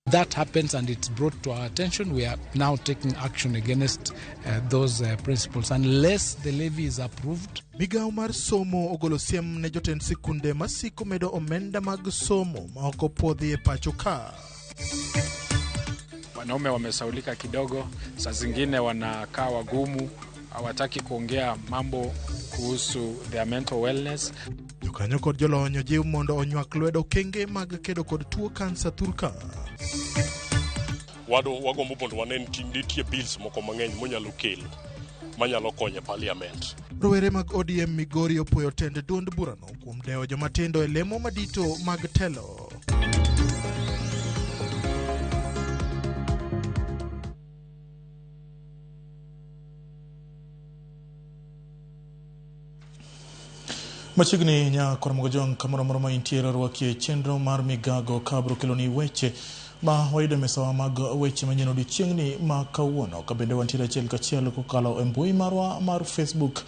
That happens and it's brought to our attention, we are now taking action against those principals unless the levy is approved. Migawo mar somo ogolo siem ne jotend sikunde masiko medo omenda mag somo ma ok opuodhi e pacho ka. Wanaume wamesaulika kidogo, saa zingine wanakaa wagumu, hawataki kuongea mambo kuhusu their mental wellness. Jokanyo kod jolony ojiw mondo onywak lwedo okenge mag kedo kod tuo kansa thurka. Wagombo mondo wane nitie bills moko mang'eny monyalo kelo manyalo konyo e parliament. Rowere mag ODM Migori opuoyo tend duond burano kuom dewo jomatindo e lemo madito mag telo. Machiegni nya Karamogo Jong kamoro amora ma intiere rwakie chenro mar migago ka biro keloni weche ma wayudo e mesawa mag weche manyien odiochieng'ni ma kawuono, ka bende wantiere achiel kachiel kokalo e mbui marwa mar Facebook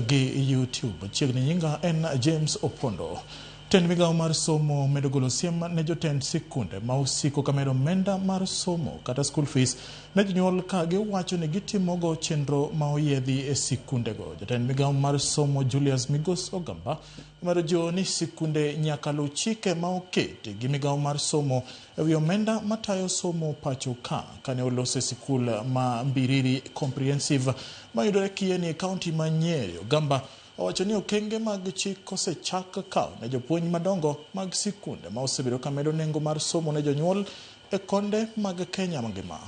gi YouTube. Chiegni nyinga en James Opondo. Tend migawo mar somo medo golo siem ne jotend sikunde ma osiko ka medo omenda mar somo kata school fees ne jonyuol ka giwacho ni gitimogo chenro ma oyiedhi e sikundego. Jatend migawo mar somo Julius Migos Ogamba omedo jiwo ni sikunde nyaka luw chike ma oketi gi migawo mar somo ewi omenda matayo somo pacho ka kane oloso e sikul ma Mbiriri Comprehensive mayudore Kieni e kaunti ma Nyeri. Ogamba owacho ni okenge mag chik osechak kawo ne jopuonj madongo mag sikunde ma osebedo ka medo nengo mar somo ne jonyuol e konde mag Kenya mangima.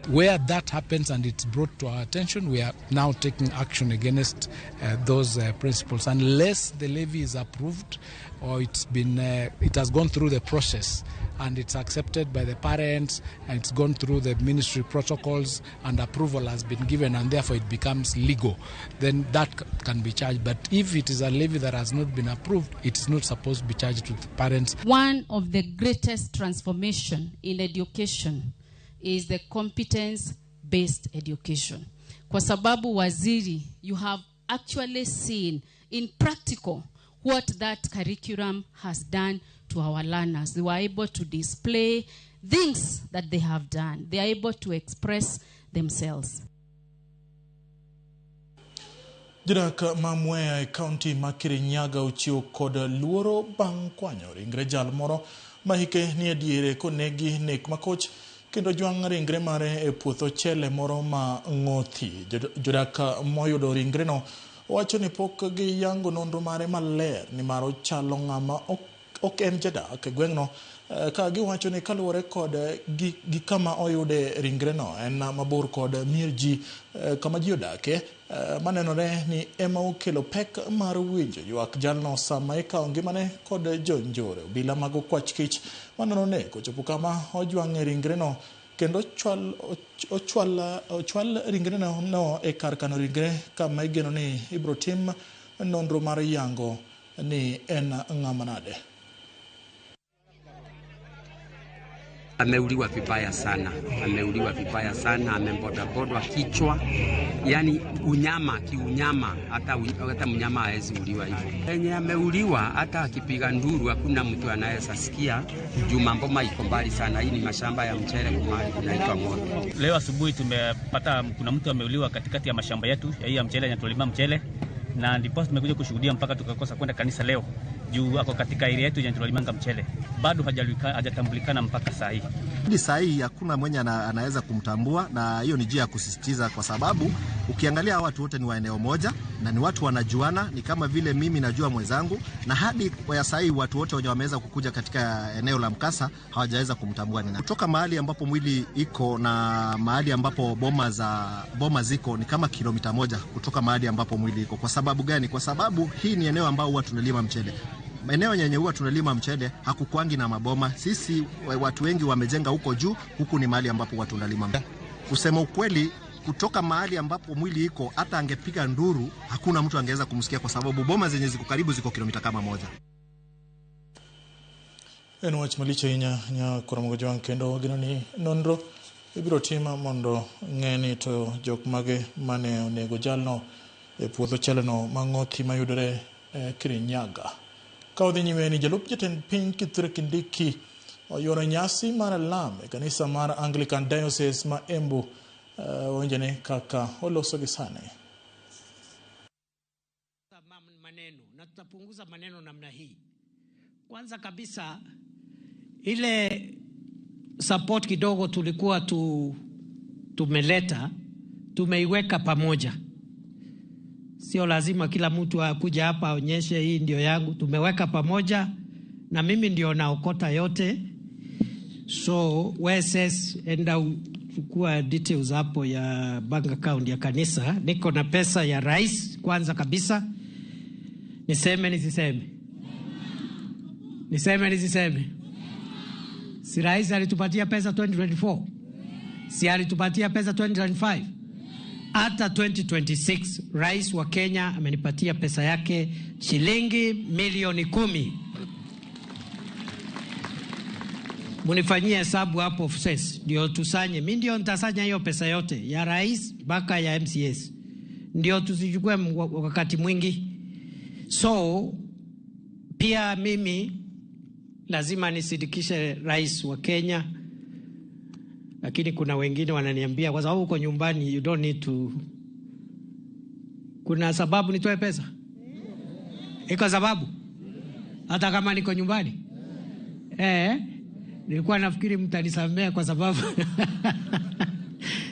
Where that happens and it's brought to our attention, we are now taking action against those principals unless the levy is approved or it has gone through the process and it's accepted by the parents and it's gone through the ministry protocols and approval has been given and therefore it becomes legal, then that can be charged. But if it is a levy that has not been approved, it is not supposed to be charged to the parents. One of the greatest transformation in education is the competence-based education. Kwa sababu waziri, you have actually seen in practical what that curriculum has done to our learners. They were able to display things that they have done. They are able to express themselves. Jodak ma Mwea e kaunti ma Kirinyaga ochiwo kod luoro bang' kwanyo ringre jal moro ma hike ni e diere konegi nek makoch kendo jwang' ringre mare e puoth ochele moro ma Ng'othi. Jodak moyudo ringreno wacho ni pok giyango nonro mare maler nimar ochalo ng'ama ok en jadak e gweng'no, ka giwacho ni kaluwore kod gi kama oyude ringreno en mabor kod mier ji kama ji odake, manenore ni ema okelo pek mar winjo ywak jalno sama ikawo ngimane kod jonjore. Obila mag okwach kich manono nek ochopo kama ojwang'e ringreno kendo ochwal ringreno no e kar kano ringre kama igeno ni ibiro tim nonro mar yango ni en ng'ama nade. Ameuliwa vibaya sana, ameuliwa vibaya sana, amebodabodwa kichwa, yani unyama kiunyama, hata mnyama haezi uliwa hivyo. Penye ameuliwa hata akipiga nduru hakuna mtu anaweza sikia, juu mamboma iko mbali sana. Hii ni mashamba ya mchele mahali kunaitwa Ng'othi. Leo asubuhi tumepata kuna mtu ameuliwa katikati ya mashamba yetu ya hii ya mchele, na tulima mchele, na ndipo tumekuja kushuhudia mpaka tukakosa kwenda kanisa leo juu ako katika area yetu ya tunalimanga mchele, bado hajatambulikana mpaka saa hii. Hadi saa hii hakuna mwenye anaweza kumtambua, na hiyo ni njia ya kusisitiza, kwa sababu ukiangalia watu wote ni wa eneo moja na ni watu wanajuana, ni kama vile mimi najua mwenzangu, na hadi kwa saa hii watu wote wenye wameweza kukuja katika eneo la mkasa hawajaweza kumtambua ni nani. Kutoka mahali ambapo mwili iko na mahali ambapo boma ziko ni kama kilomita 1 kutoka mahali ambapo mwili iko. Kwa sababu gani? Kwa sababu hii ni eneo ambao huwa tunalima mchele. Eneo yenye huwa tunalima mchele hakukwangi na maboma. Sisi watu wengi wamejenga huko juu, huku ni mahali ambapo watu wanalima mchele. Kusema ukweli, kutoka mahali ambapo mwili iko hata angepiga nduru hakuna mtu angeweza kumsikia, kwa sababu boma zenye ziko karibu ziko kilomita kama 1. En wach malich ahinya nya Karamogo Jong kendo wageno ni nonro ibiro tim mondo ng'e ni to jok mage mane onego jalno e puoth ocheleno mang'othi mayudore Kirinyaga. Ka odhi nyime ni jalup jatend piny Kithure Kindiki oyuoro nyasi mar alam e kanisa mar Anglican Diocese ma Embu. Winjone kaka oloso gi sani. Maneno na tutapunguza maneno namna hii. Kwanza kabisa ile support kidogo tulikuwa tumeleta, tumeiweka pamoja. Sio lazima kila mtu akuja hapa aonyeshe hii ndio yangu. Tumeweka pamoja na mimi ndio naokota yote. So WSS, enda chukua details hapo ya bank account ya kanisa. Niko na pesa ya rais kwanza kabisa. Niseme nisiseme? Niseme nisiseme? Si rais alitupatia pesa 2024? Si alitupatia pesa 2025? Hata 2026 rais wa Kenya amenipatia pesa yake shilingi milioni 10. Munifanyie hesabu hapo FSS, ndio tusanye. Mimi ndio nitasanya hiyo pesa yote ya rais mpaka ya MCAs, ndio tusichukue wakati mwingi. So pia mimi lazima nisindikishe rais wa Kenya, lakini kuna wengine wananiambia kwa sababu uko nyumbani, you don't need to. Kuna sababu nitoe pesa? Iko sababu? Hata kama niko nyumbani? Nilikuwa nafikiri mtanisamea kwa sababu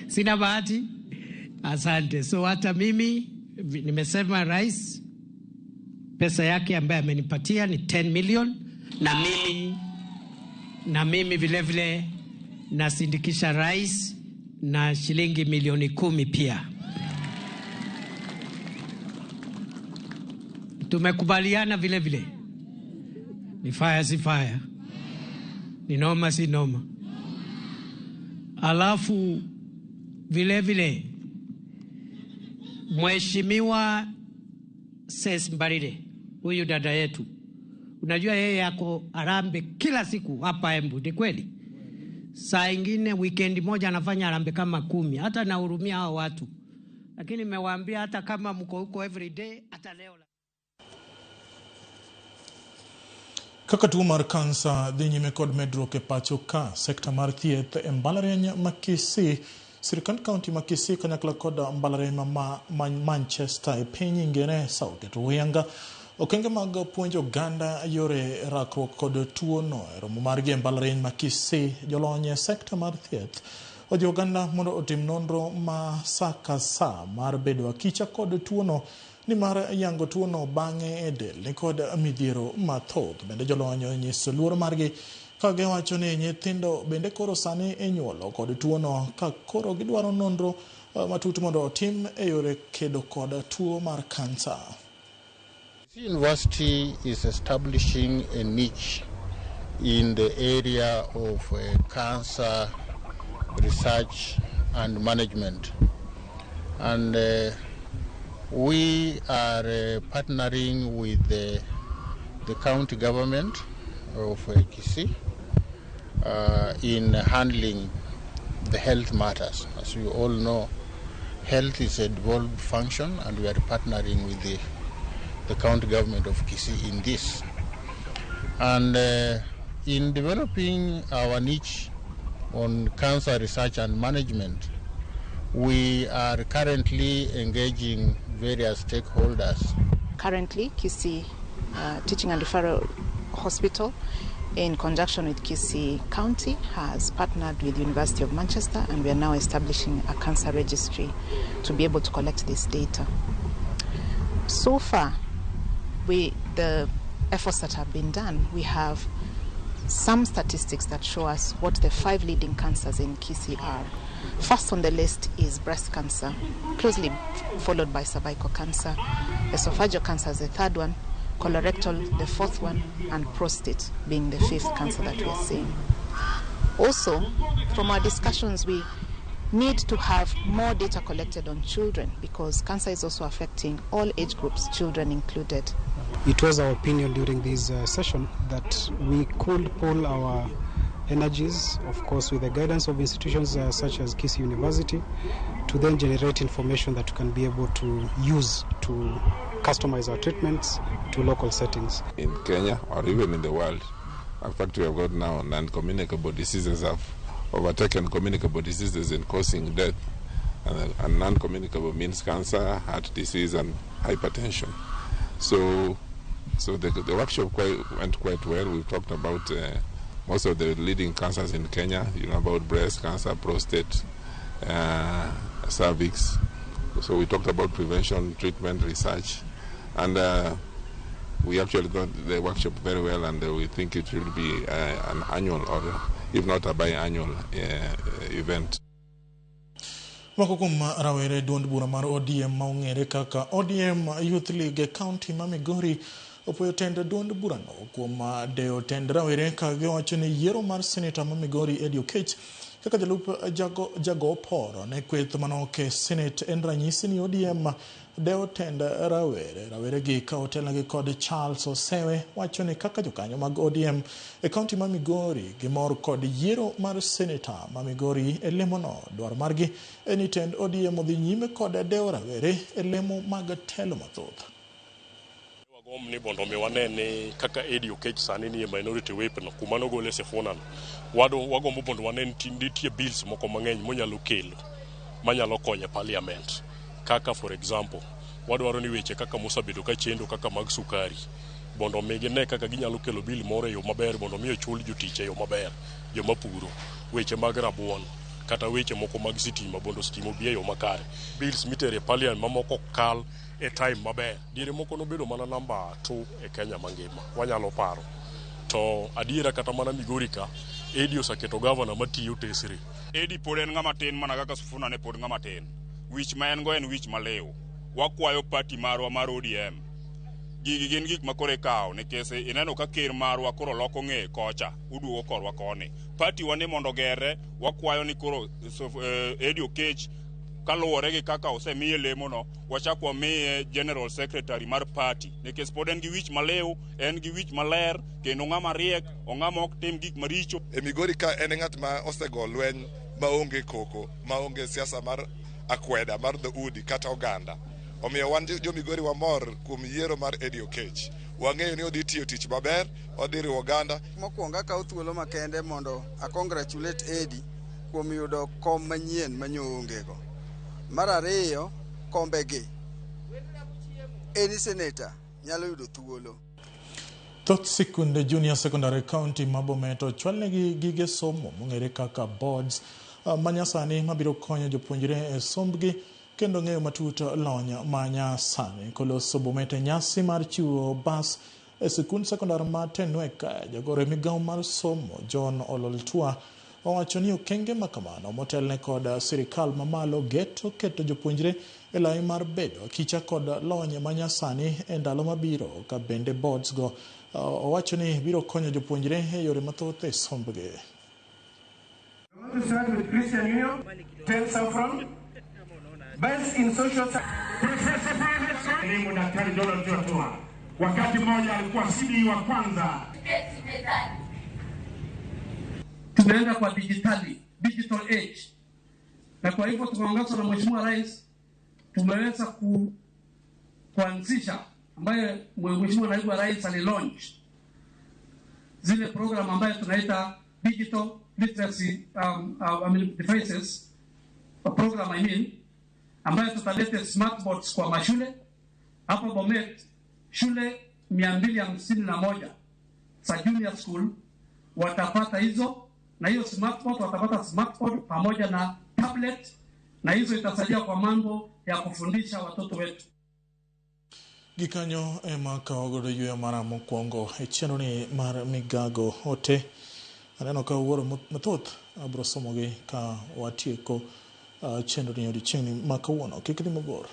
sina bahati. Asante. So hata mimi nimesema rais pesa yake ambaye amenipatia ni 10 million, na mimi vile vile nasindikisha rais na shilingi milioni 10 pia. Tumekubaliana vile vile, ni fire si fire, ni noma si noma. Alafu vile vile Mheshimiwa Ses Mbarire, huyu dada yetu, unajua yeye ako harambee kila siku hapa Embu, ni kweli? Saa ingine weekend moja anafanya harambee kama 10. Hata nahurumia hao watu, lakini nimewaambia hata kama mko huko every day, hata leo. Kaka tuo mar kansa dhi nyime kod medruok e pacho ka, sekta mar thieth e mbalariany ma Kisii, sirkand kaunti ma Kisii kanyakla kod mbalariany ma Manchester e piny Ingeresa oketo huyanga okenge mag puonjo oganda yore rakruok kod tuo no. E romo margi e mbalariany ma Kisii, jolony e sekta mar thieth ojiwo oganda mondo otim nonro ma sa ka sa mar bedo akicha kod tuo no, nimar yango tuono bang'e e del nikod midhiero mathoth. Bende jolony onyiso luoro margi ka giwacho ni nyithindo bende koro sani inyuolo kod tuono, ka koro gidwaro nonro matut mondo otim e yore kedo kod tuo mar kansa. University is establishing a niche in the area of cancer research and management. And we are partnering with the county government of Kisii in handling the health matters. As you all know, health is a devolved function, and we are partnering with the county government of Kisii in this. And in developing our niche on cancer research and management, we are currently engaging various stakeholders. Currently, Kisii Teaching and Referral Hospital, in conjunction with Kisii County, has partnered with University of Manchester, and we are now establishing a cancer registry to be able to collect this data. So far, the efforts that have been done, we have some statistics that show us what the five leading cancers in Kisii are. First on the list is breast cancer, closely followed by cervical cancer. Esophageal cancer is the third one, colorectal the fourth one, and prostate being the fifth cancer that we are seeing. Also, from our discussions, we need to have more data collected on children because cancer is also affecting all age groups, children included. It was our opinion during this session that we could pull our energies, of course, with the guidance of institutions such as Kisii University, to then generate information that we can be able to use to customize our treatments to local settings. In Kenya or even in the world, in fact, we have got now non-communicable diseases have overtaken communicable diseases in causing death. And non-communicable means cancer, heart disease, and hypertension. So the workshop went quite well. We've talked about most of the leading cancers in Kenya, you know, about breast cancer, prostate, cervix. So we talked about prevention, treatment, research, and we actually got the workshop very well, and we think it will be an annual or if not a biannual event. Moko kuom rawere duond bura mar ODM ma ong'ere kaka ODM Youth League e county ma Migori opuoyo tend duond burano kuom dewo tend rawere ka giwacho ni yiero mar seneta ma Migori Eddie Oketch kaka jalup jago oporo ne kweth manok e Senate en ranyisi ni ODM dewo tend rawere. Rawere gi ka otelnegi kod Charles Osewe wacho ni kaka jokanyo mag ODM e county ma Migori gimor kod yiero mar seneta ma Migori e lemono. Dwaro margi en ni tend ODM odhi nyime kod dewo rawere e lemo mag telo mathoth. Wagombo ni mondo mi wane ni kaka Eddie Oketch sani ni e minority whip no kuma nogole Sifuna no, wagombo mondo wane ni nitie bills moko mang'eny monyalo kelo manyalo konyo e parliament. Kaka for example, wadwaro ni weche kaka mosebedo ka chendo kaka mag sukari mondo mi gine kaka ginyalo kelo bill moro e yo maber mondo mi ochul jotich e yo maber, joma puro, weche mag rabuon kata weche moko mag sitima mondo sitima obi e yo makare. Bills mitere e parliament mamoko kal e time maber. Diere moko nobedo mana namba 2 e Kenya mangima, wanyalo paro. To adiera kata mana Migori ka, Eddie oseketo gavana matiyo tesre. Eddie pod en ng'ama tin mana kaka Sifuna ne pod ng'ama tin. Wich ma en go en wich maliw. Wakwayo party marwa mar ODM. Gigi gin gik ma koro ikawo nikech ineno ka ker marwa koro loko ng'eye kocha, oduogo korwa koni. Party wa ni mondo ogere, wakwayo ni koro Eddie Oketch kaluwore gi kaka osemiye lemono, wachak wamiye General Secretary mar party nikech pod en gi wich maliw, en gi wich maler, kendo ng'ama riek, ong'ama ok tim gik maricho. E Migori ka en ng'at ma osego lweny maonge koko, maonge siasa mar akweda mar dhoudi kata oganda. Omiyo wan jo Migori wamor kuom yiero mar Eddie Oketch. Wang'eyo ni odhi tiyo tich maber, odhi riwo oganda. Mokwongo akawo thuolo makende mondo a congratulate Eddie kuom yudo kom manyien manyo ongego. Mar ariyo, kombegi any senator nyalo yudo thuolo. Thoth sikunde junior secondary county ma Bomet ochwalnegi gige somo mong'ere kaka boards manyasani mabiro konyo jopuonjre e sombgi kendo ng'eyo matut lony manyasani. Koloso Bomet e nyasi mar chiwo bas e sikund sekondar ma Tenwek, jagoro e migawo mar somo John Ololtua owacho ni okenge makamano motelne kod sirikal mamalo geto keto jopuonjre e lai mar bedo akicha kod lony manyasani e ndalo mabiro, ka bende boards go owacho ni biro konyo jopuonjre e yore mathoth e sombgi. To start with Christian Union, 10 Saffron, best in social Elimu Daktari Donald Tuatua. Wakati mmoja alikuwa CDU wa kwanza. Tumeenda kwa dijitali, digital age, na kwa hivyo tumeongozwa na Mheshimiwa Rais tumeweza kuanzisha ambaye Mheshimiwa Naibu wa Rais alilaunch zile program ambayo tunaita digital literacy I mean devices program, I mean, ambayo tutalete smartboards kwa mashule hapa Bomet. Shule 251 za junior school watapata hizo, na hiyo smartboard, watapata smartboard pamoja na tablet, na hizo itasaidia kwa mambo ya kufundisha watoto wetu. Gikanyo ema kawo godo yweyo mara mokwongo e chenro ni mar migago ote. Aneno ka wuoro mathoth abiro somogi ka watieko chenro ni odiochieng'ni ma kawuono. Kik idhi mabor.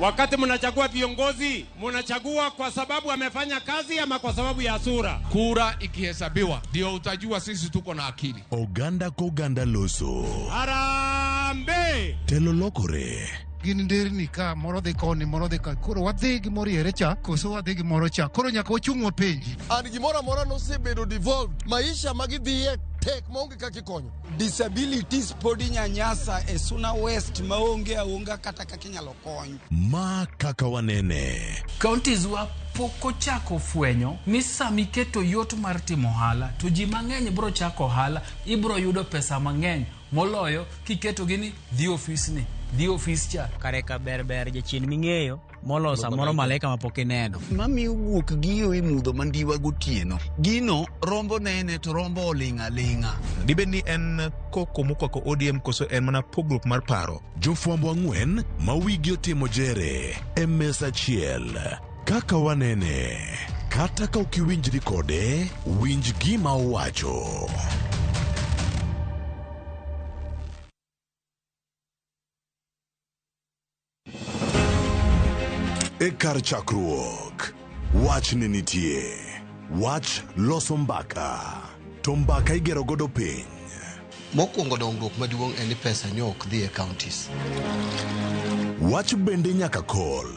Wakati mnachagua viongozi, mnachagua kwa sababu amefanya kazi ama kwa sababu ya sura? Kura ikihesabiwa ndio utajua sisi tuko na akili. Oganda koganda loso. Harambee! Telo lokore. Gin nderni ka moro dhi koni moro dhi ka koro wadhi gi moriere cha koso wadhi gi moro cha koro nyaka wachung' wapenji. An gimoro amora nosebedo devolved, maisha ma gidhiye tek maonge kaka ikonyo. Disabilities pod inyanyasa e Suna West maonge aonga kata kaka inyalo kony. Ma kaka wanene. Counties wa pok ochako fwenyo ni sama iketo yot mar timo ohala to ji mang'eny bro chako ohala, ibro yudo pesa mang'eny moloyo kiketogi ni dhi ofisni, dhi ofis cha. Kare ka ber ber jachien ming'eyo moloyo samoro malaika mapok ineno. Mamiyo guok giyo e mudho mandiwa gotieno. Gino rombo nene to rombo oling' aling'a. Dibed ni en koko mokwako ODM koso en mana pogruok mar paro? Jofwambo ang'wen ma wigi otimo jere e mesa achiel. Kaka wanene. Kata ka ok iwinjri kode, winj gima owacho. E kar chakruok, wach ne nitie. Wach loso mbaka. To mbaka igero godo piny. Mokwongo dongruok maduong' en ni pesa nyo ok dhi e counties. Wach bende nyaka kol.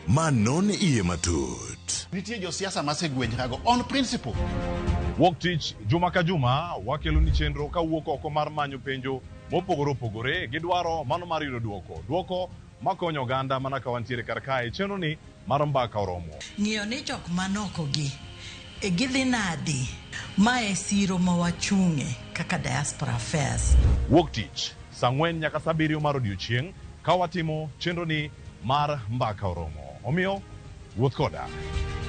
Ma non iye matut. Nitie josiasa masegwenyrago on principle. Wuok tich juma ka juma wakelo ni chenro kawuok oko mar manyo penjo mopogore opogore gi dwaro mano mar yudo duoko. Duoko makonyo oganda mana ka wantiere kar kae chenro ni mar mbaka oromo. Ng'iyo ni jok manoko gi e gidhi nadi mae siro ma wachung'e kaka diaspora affairs. Wuok tich saa 4 nyaka saa 7 mar odiochieng' ka watimo chenro ni mar mbaka oromo. Omiyo wuoth koda.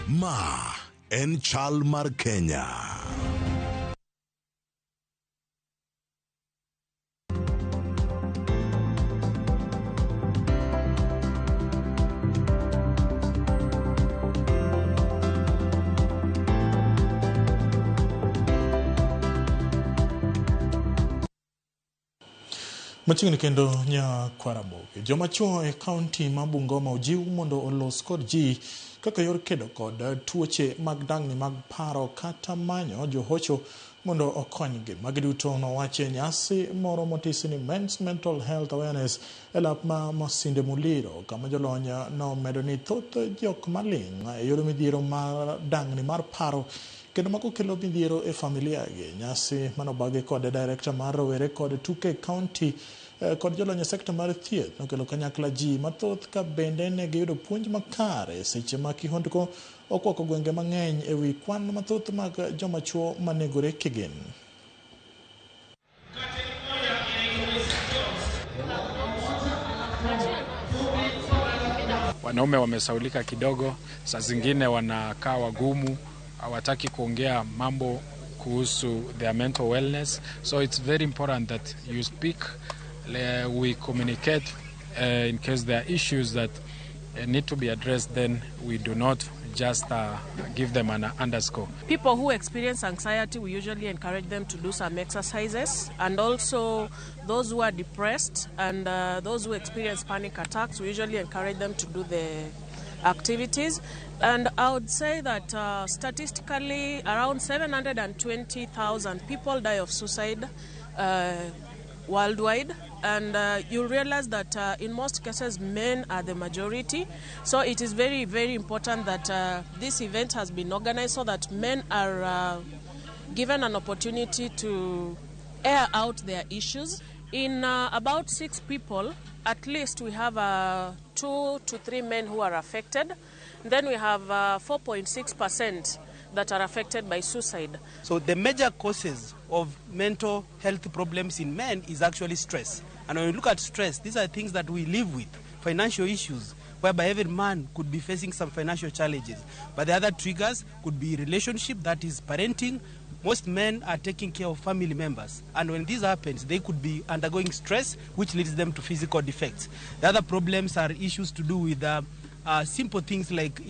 Ma en chal mar Kenya. Machiegni kendo Nyakwaramogi. Joma chuo e kaunti ma Bungoma ojiw mondo olos kod ji kaka yor kedo kod tuoche mag dang'ni mag paro kata manyo johocho mondo okonygi. Magi duto nowachi e nyasi moro motisi ni Men's Mental Health Awareness e lap ma Masinde Muliro, kama jolony nomedo ni thoth jok maling' yudo midhiero mar dang'ni mar paro kendo mago kelo midhiero e familia gi. Nyasi manobagi kod director mar rowere kod tuke e kaunti kod jolony e sekta mar thieth nokelo kanyakla ji mathoth ka bende ne giyudo puonj makare seche ma kihondko okwako gwenge mang'eny e wi kwan mathoth mag joma chuo manegore kigin. Wanaume wamesaulika kidogo, saa zingine wanakaa wagumu, hawataki kuongea mambo kuhusu their mental wellness. So it's very important that you speak, we communicate in case there are issues that need to be addressed, then we do not just give them an underscore. People who experience anxiety, we usually encourage them to do some exercises, and also those who are depressed and those who experience panic attacks, we usually encourage them to do the activities. And I would say that statistically around 720,000 people die of suicide worldwide, and you realize that in most cases men are the majority. So it is very, very important that this event has been organized so that men are given an opportunity to air out their issues. In about 6 people, at least we have 2 to 3 men who are affected. Then we have 4.6% that are affected by suicide. So the major causes of mental health problems in men is actually stress. And when we look at stress, these are things that we live with, financial issues, whereby every man could be facing some financial challenges. But the other triggers could be relationship, that is parenting. Most men are taking care of family members, and when this happens, they could be undergoing stress, which leads them to physical defects. The other problems are issues to do with simple things like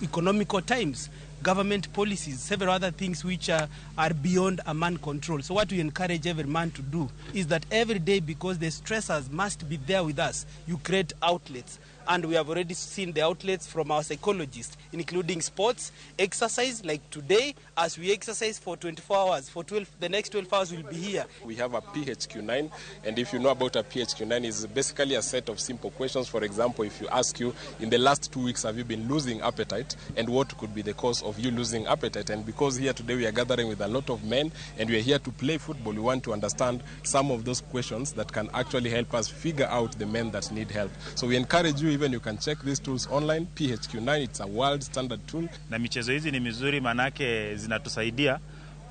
economical times. government policies, several other things which are beyond a man control. So what we encourage every man to do is that every day, because the stressors must be there with us, you create outlets. And we have already seen the outlets from our psychologists, including sports, exercise, like today, as we exercise for 24 hours, for 12, the next 12 hours will be here. We have a PHQ-9, and if you know about a PHQ-9, it's basically a set of simple questions. For example, if you ask you, in the last 2 weeks, have you been losing appetite, and what could be the cause of you losing appetite? And because here today we are gathering with a lot of men, and we are here to play football, we want to understand some of those questions that can actually help us figure out the men that need help. So we encourage you, even you can check these tools online, PHQ-9, it's a world standard tool. Na michezo hizi ni mizuri manake zinatusaidia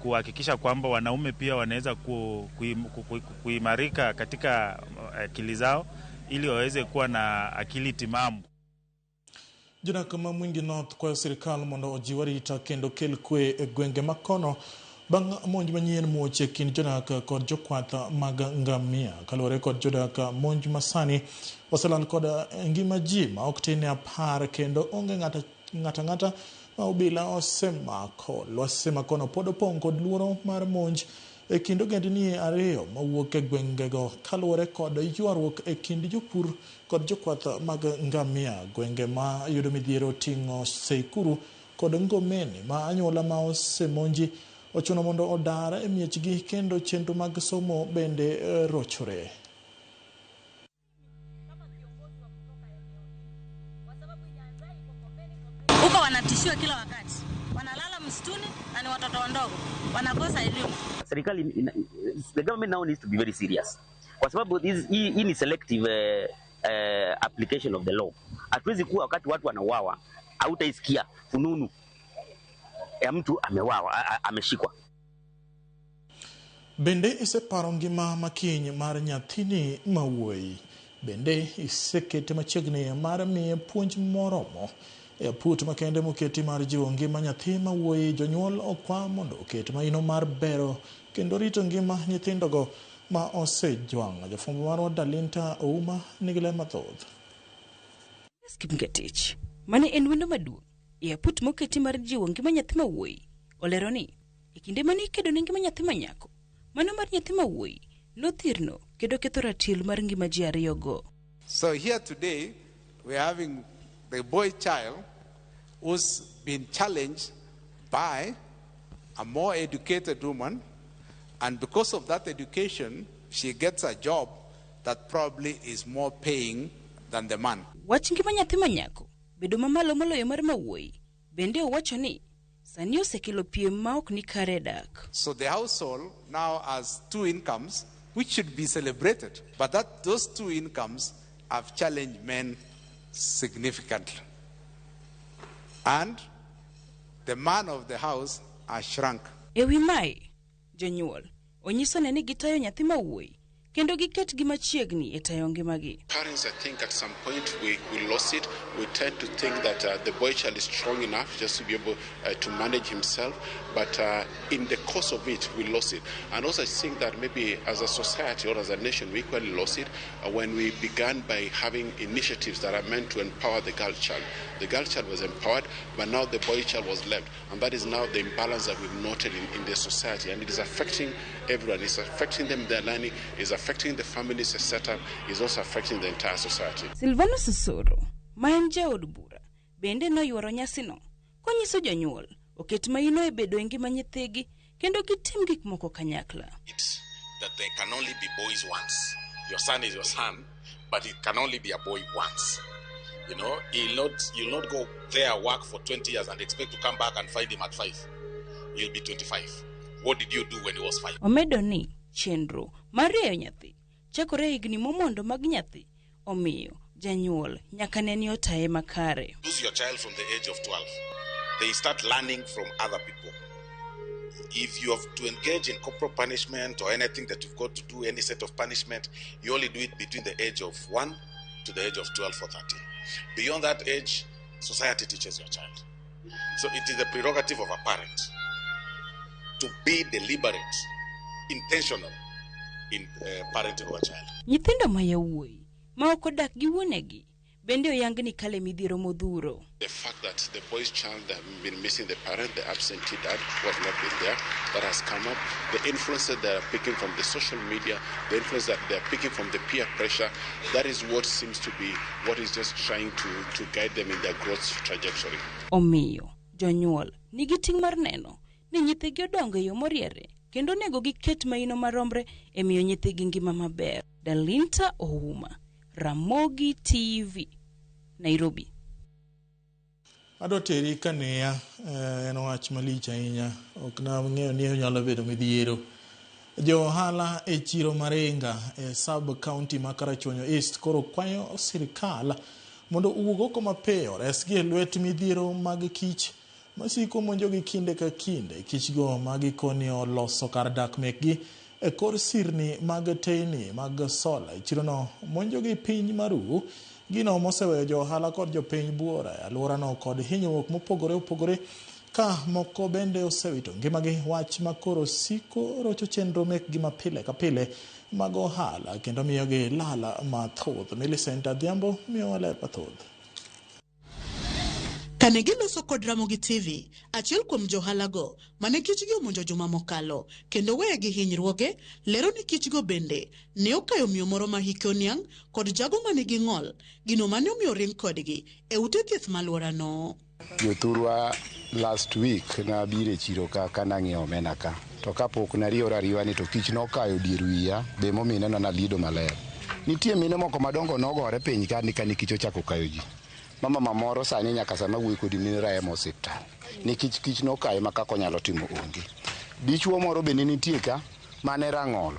kuhakikisha kwamba wanaume pia wanaweza kuimarika katika akili zao ili waweze kuwa na akili timamu. Jodak ma Mwingi North kwayo sirikal mondo ojiw arita kendo kel kwe e gwenge makono bang' monj manyien muoch e kind jodak kod jokwath mag ngamia. Kaluwore kod jodak, monj masani oselal kod ngima ji ma ok tin e 10 kendo onge ng'ata ng'ata ma obila osemako. Lwasi makono pod opong' kod luoro mar monj e kind ogendni ariyo mawuok e gwengego kaluwore kod ywaruok e kind jopur kod jokwath mag ngamia. Gwenge ma yudo midhiero oting'o Seikuru kod Ngomeni ma anyuola ma osemonji ochuno mondo odar e miechgi kendo chenro mag somo bende rochore. Huko wanatishiwa kila wakati, wanalala msituni na ni watoto wadogo, wanakosa elimu. Serikali, the government now needs to be very serious kwa sababu hii ni selective application of the law. Hatuwezi kuwa wakati watu wanauawa hautaisikia fununu ya mtu amewawa, ameshikwa. Bende iseparo ngima makiny mar nyathini mawuoyi? Bende isekete machiegni mar miye puonj moromo? E aput makende moketi mar jiwo ngima nyathi mawuoyi, jonyuol okwa mondo oket maino mar bero kendo rito ngima nyithindogo ma osejwang'. Jafwambo marwa Dalinta Ouma nigi ler mathoth. Kipngetich mane en wendo maduong' e aput moketi mar jiwo ngima nyathi mawuoyi olero ni e kinde mane ikedo ne ngima nyathi manyako, mano mar nyathi mawuoyi nothirno kendo ketho ratil mar ngima ji ariyogo. So here today we are having the boy child who's been challenged by a more educated woman, and because of that education she gets a job that probably is more paying than the man. Wach ngima nyathi manyako bedo mamalo moloyo mar mawuoyi bende owacho ni sani osekelo piem ma ok ni kare dak. So the household now has two incomes which should be celebrated, but that those two incomes have challenged men significantly. And the man of the house has shrunk. Ewi mae, jonyuol onyiso ne ni gitayo nyathi mawuoyi kendo giket gi machiegni e tayo ngimagi. Parents, I think at some point we lost it. We tend to think that the boy child is strong enough just to be able to manage himself, but in the course of it, we lost it. And also I think that maybe as a society or as a nation, we equally lost it when we began by having initiatives that are meant to empower the girl child. The girl child was empowered, but now the boy child was left. And that is now the imbalance that we've noted in the society. And it is affecting everyone. It's affecting them, their learning, it's affecting the families setup, is also affecting the entire society. Silvano Sosoro, ma en jaod bura, bende noyuoro nyasino konyiso jonyuol oket maino e bedo e ngima nyithigi kendo gitim gik moko kanyakla. It's that there can only be boys once. Your son is your son, but it can only be a boy once. You know, you'll not go there, work for 20 years and expect to come back and find him at 5. He'll be 25. What did you do when he was 5? Omedo ni chenro mar rieyo nyathi chakore higni momondo mag nyathi, omiyo janyuol nyaka ne ni otaye makare. Lose your child from the age of 12. They start learning from other people. If you have to engage in corporal punishment or anything that you've got to do, any set of punishment, you only do it between the age of 1 to the age of 12 or 13. Beyond that age, society teaches your child. So it is the prerogative of a parent to be deliberate, intentional in parenting our child. Nyithindo ma yawuoyi ma ok odak gi wuonegi bende oyang ni kale midhiero modhuro. The fact that the boy's child that have been missing the parent, the absentee dad, who has not been there, that has come up. The influence that they are picking from the social media, the influence that they are picking from the peer pressure, that is what seems to be what is just trying to guide them in their growth trajectory. Omiyo, jonyuol nigi ting' mar neno ni nyithigi odongo e yo moriere kendo onego giket maino maromre e miyo nyithigi ngima maber. Dalinta Ouma, Ramogi TV, Nairobi. Adwa teri kaneya en wach malich ahinya ok nang'eyo ni onyalo bedo midhiero. Jo ohala e chiro Maringa e sub county ma Karachuonyo East koro kwayo sirikal mondo owuog oko mapiyo resgi e lwet midhiero mag kich masiko monjogi kinde ka kinde. Kichgo ma gikoni oloso kar dak mekgi e kor sirni mag teyni mag sola e chirono monjogi piny maru. Gino moseweyo jo ohala kod jopiny buora e alworano kod hinyruok mopogore opogore ka moko bende osewito ngimagi, wach ma koro siko rocho chenro mekgi mapile ka pile mag ohala kendo miyogi lala mathoth. Millicent Adhiambo miyowa ler mathoth. Kane giloso kod Ramogi TV, achiel kuom johalago mane kichgi omonjo juma mokalo kendo weye gi hinyruoge, lero ni kichgo bende ne okayo miyo moro ma hike oniang' kod jago manigi ng'ol, gino mane omiyo ring kodgi e ute thieth malworano. Jothurwa last week nabiro e chiro ka kanang'iewo omena ka to kapok nariwora ariwa ni to kich nokayo dier wiya be momiyo ineno naliedo maler. Nitie mine moko madongo nogore piny ka ni kane kich ochako kayo ji. Mama mamoro sani nyaka sama wuoyi kodi ni remo osiptal nikech kich nokaye ma kaka onyalo timo onge. Dichuo moro bende nitie ka mane rang'ol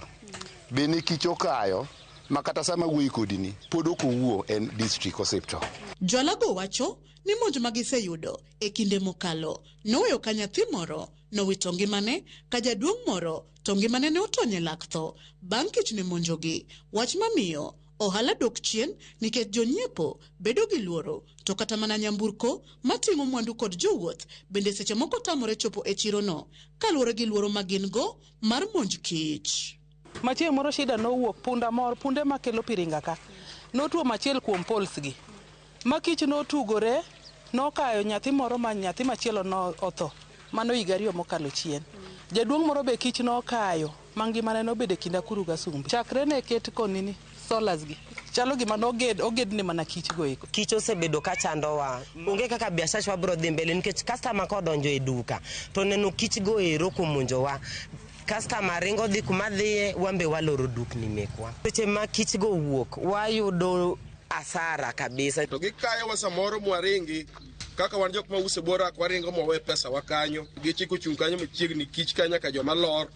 bende kich okayo ma kata sama wuoyi kodi ni pod ok owuo en district hospital. Joalago wacho ni monj ma giseyudo e kinde mokalo noweyo ka nyathi moro nowito ngimane ka jaduong' moro to ngimane ne otony e lak tho bang' kich ne monjogi, wach mamiyo ohala dok chien nikech jonyiepo bedo gi luoro to kata mana nyamburko mating'o mwandu kod jowuoth bende seche moko tamore chopo e chirono kaluwore gi luoro ma gin go mar monj kich. Machieng' moro shida nowuok punda moro, punde makelo piringa ka notuomo achiel kuom poles gi ma kich notugore nokayo nyathi moro ma nyathi machielo no otho. Mano higa 2 mokalo chien. Jaduong' moro be kich nokayo ma ngimane nobedo e kind akuru gasumbi. Chakre ne ket konini solars gi chalo gima noged ogedne mana kich go eko. Kich osebedo ka chandowa. Onge kaka biashara biro dhi mbele nikech customer kodonjo e duka to neno kich go ero komonjowa. Customer ringo dhi kuma dhiye, wambe waloro dukni mekwa. Seche ma kich go wuok wayudo asara kabisa. To gikayowa samoro mwaringi kaka wan jok mauso bora waringo mwawe pesa wa kanyo. Gichiko chung' kanyo machiegni kich ka nyaka joma lor.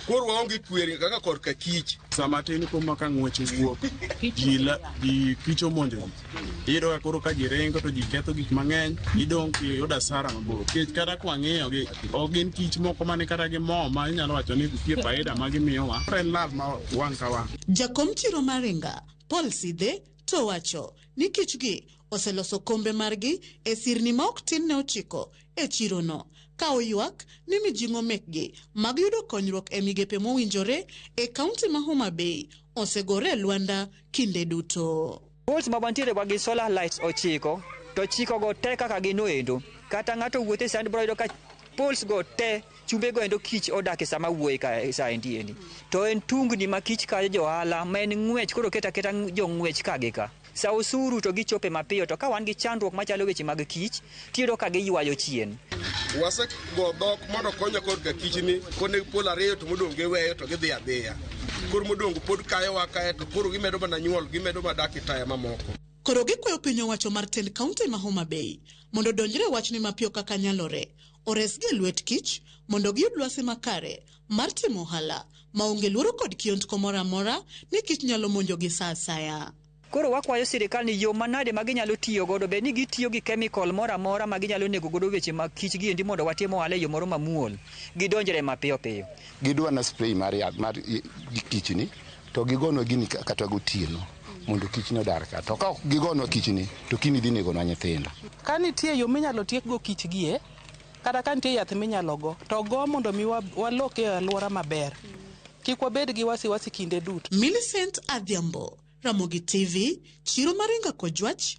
Koro waonge kweri kaka korka kich. Sama tin kuma ka ng'wech owuok, ji kich omonjo ji. Iyudo ka koro ka ji ringo to ji ketho gik mang'eny, idong' kiyudo asara mabor. Nikech kata kwang'iyo gi, ok gin kich moko mane kata gi mo ma inyalo wacho ni nitie faida ma gimiyowa. En lal ma wang' ka wang'. Jakom chiro Maringa, Paul Sidhe, to wacho ni kichgi oseloso kombe margi e sirni ma ok tin ne 9 e chirono, ka oywak ni mijing'o mekgi mag yudo konyruok e migepe mowinjore e kaunti ma Homa Bay osegore e lwanda kinde duto. Poles ma wantiere wa gi solar lights 9 to 9 go te kaka gin oendo. Kata ng'ato wuotho e sand biro yudo ka poles go te chumbe go endo kich odak e sama wuoye ka sa endi endi. To en tungni ma kich kayo jo ohala ma en ng'wech koro keta aketa jong'wech ka gi ka. Sa osuru to gichope mapiyo to ka wan gi chandruok machalo weche mag kich tiyudo ka giywayo chien. Wasego dhok mondo konya korka kichni, koneg pol 2 to modong' giweyo to gidhi adhiya. Koro modong' pod kayowa kae to koro gimedo mana nyuol, gimedo mana dak e taya mamoko. Koro gikwayo piny owacho mar tend kaunti ma Homa Bay mondo odonjre e wachni mapiyo kaka nyalore, oresgi e lwet kich mondo giyud lwasi makare mar timo ohala maonge luoro kod kiondko moro amora ni kich nyalo monjogi sa asaya. Koro wakwayo sirikal ni yo manade ma ginyalo tiyo godo, bed ni gitiyo gi chemical moro amora ma ginyalo nego godo weche mag kich gi endi mondo watim ohala e yo moro mamuol, gidonjre mapiyo piyo. Gidwa na spray mar yath mar kichni to gigonwa gini kata gotieno mondo kichni odar ka. To ka ok gigonwa kichni to kiny dhi negonwa nyithindo. Ka nitie yo minyalo tiekgo kich gie, kata ka nitie yath minyalo go, to go mondo mi walok e alwora maber. Kik wabed gi wasiwasi kinde duto. Millicent Adhiambo, Ramogi TV, Chiro Maringa Kojwach,